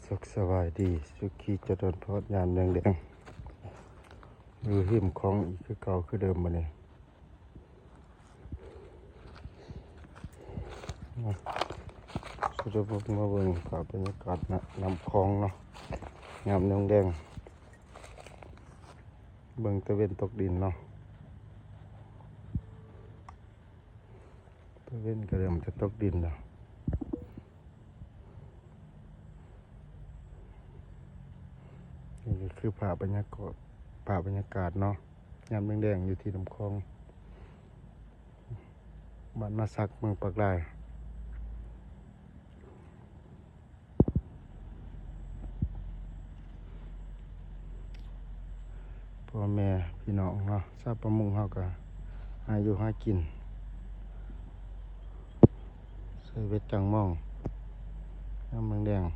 ສຸກສະບາຍດີ ສຸຂີຈະເລີນພອນ ຍາມແລງໆ ຢູ່ຮິມຂອງອີກຄືເກົ່າຄືເດີມບັດນີ້. ມາ ສະຫຼຸບມາເບິ່ງພາບບັນຍາກາດນະ ນ້ຳຂອງເນາະ ຍາມແລງໆ ເບິ່ງຕາເວັນຕົກດິນເນາະ. ຕາເວັນກໍເລີ່ມຈະຕົກດິນແລ້ວ. ນີ້ກໍຄືພາບບັນຍາກາດ ພາບບັນຍາກາດເນາະ ຍາມແລງໆ ຢູ່ທີ່ນ້ຳຂອງ ບ້ານນາສັກ ເມືອງປາກລາຍ. ພໍ່ແມ່ພີ່ນ້ອງເນາະ ຊາວປະມົງເຮົາກໍຫາຢູ່ຫາກິນ ໃສ່ເບັດຈ້າງມອງ ຍາມແລງໆ.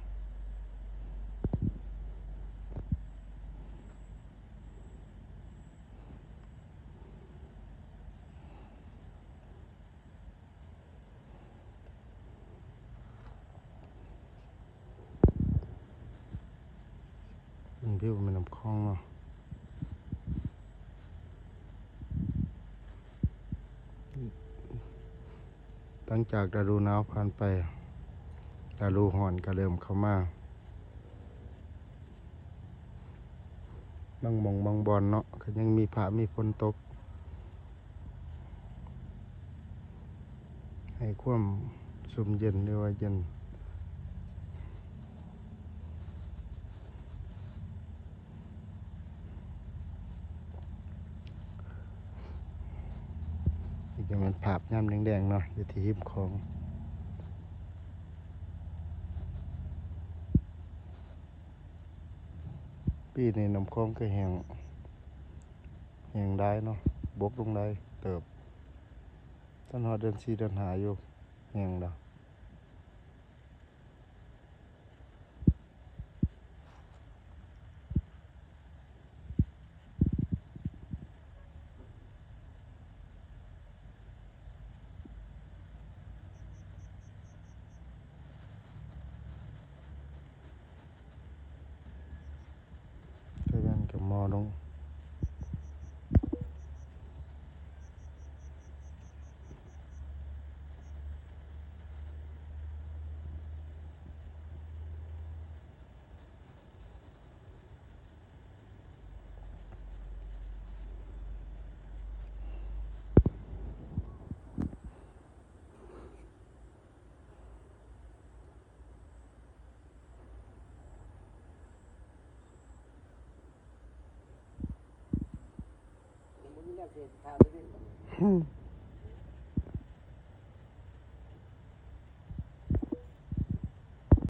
ເປັນວິວແມ່ນ້ຳຂອງເນາະ ຫຼັງຈາກລະດູໜາວຜ່ານໄປ ລະດູຮ້ອນກໍເລີ່ມເຂົ້າມາ. ບາງໝ່ອງບາງບ່ອນເນາະ ກໍຍັງມີຟ້າມີຝົນຕົກ ໃຫ້ຄວາມຊຸ່ມເຢັນ ຫຼືວ່າເຢັນ. ນີ້ກໍແມ່ນພາບຍາມແລງໆ ເນາະ ຢູ່ທີ່ຮິມຂອງ. ປີນີ້ນ້ຳຂອງກໍແຫ້ງ ແຫ້ງຫຼາຍເນາະ ບົກລົງຫຼາຍເຕີບ ທັນຮອດເດືອນສີ່ເດືອນຫ້າຢູ່ ແຫ້ງແລ້ວ. ໃສ່ແວ່ນກັບໝໍ້ນຸ່ງ. ຍັງບໍ່ມີແນວຊິຖ້າໄປເບິ່ງ.